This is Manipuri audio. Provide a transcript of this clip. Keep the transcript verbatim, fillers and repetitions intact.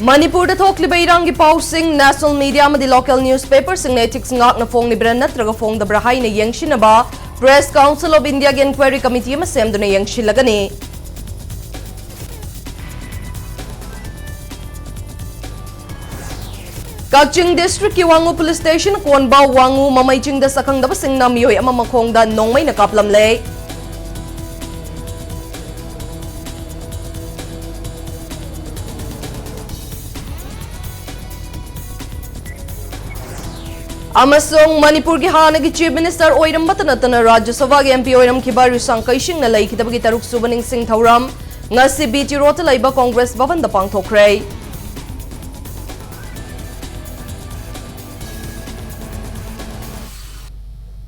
ꯃꯅꯤꯄꯨꯔꯗ ꯊꯣꯛꯂꯤꯕ ꯏꯔꯥꯡꯒꯤ ꯄꯥꯎꯁꯤꯡ national media ꯑꯃꯗꯤ local newspaperꯁꯤꯡꯅ ethics ꯉꯥꯛꯅ ꯐꯣꯡꯂꯤꯕ꯭ꯔꯥ ꯅꯠꯇ꯭ꯔꯒ ꯐꯣꯡꯗꯕ꯭ꯔꯥ ꯍꯥꯏꯅ ꯌꯦꯡꯁꯤꯟꯅꯕ Press Council of Indiaꯒꯤ inquiry committee ꯑꯃ ꯁꯦꯝꯗꯨꯅ ꯌꯦꯡꯁꯤꯜꯂꯒꯅꯤ꯫ ꯀꯛꯆꯤꯡ districtꯀꯤ ꯋꯥꯉꯨ police station ꯀꯣꯟꯕ ꯋꯥꯉꯨ ꯃꯃꯩ ꯆꯤꯡꯗ ꯁꯛꯈꯪꯗꯕꯁꯤꯡꯅ ꯃꯤꯑꯣꯏ ꯑꯃ ꯃꯈꯣꯡꯗ ꯅꯣꯡꯃꯩꯅ ꯀꯥꯞꯂꯝꯂꯦ꯫ ꯑꯃꯁꯨꯡ ꯃꯅꯤꯄꯨꯔꯒꯤ ꯍꯥꯟꯅꯒꯤ Chief Minister ꯑꯣꯏꯔꯝꯕꯇ ꯅꯠꯇꯅ ꯔꯥꯖ꯭ꯌ ꯁꯚꯥꯒꯤ MP ꯑꯣꯏꯔꯝꯈꯤꯕ ꯔꯤꯁꯥꯡ ꯀꯩꯁꯤꯡꯅ ꯂꯩꯈꯤꯗꯕꯒꯤ ꯇꯔꯨꯛ ꯁꯨꯕ ꯅꯤꯡꯁꯤꯡ ꯊꯧꯔꯝ ꯉꯁꯤ B T Roadꯇ ꯂꯩꯕ Congress ꯚꯕꯟꯗ ꯄꯥꯡꯊꯣꯛꯈ꯭ꯔꯦ꯫